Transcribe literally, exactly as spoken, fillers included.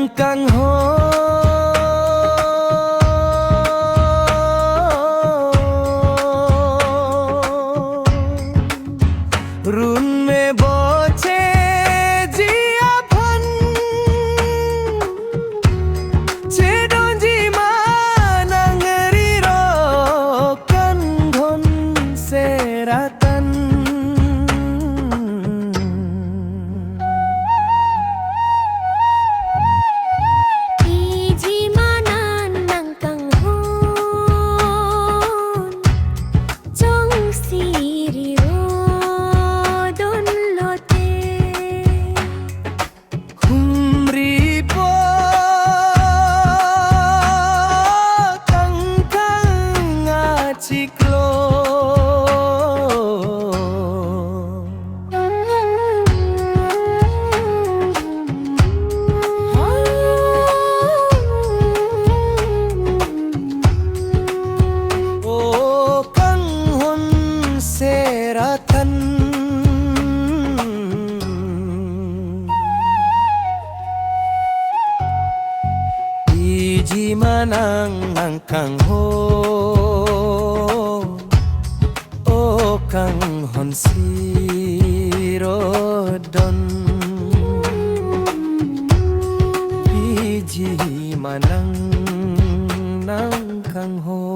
Kanghon run me boche ji aphan, chedonji ma nang riro Kanghon Seratan. Iji ma nang nang kanghon, jongsi riro don lote. Humri po kangkang achiklo. O Kanghon Seratan. Iji ma nang nang kanghon, o kanghon sirodon. Iji ma nang nang kanghon.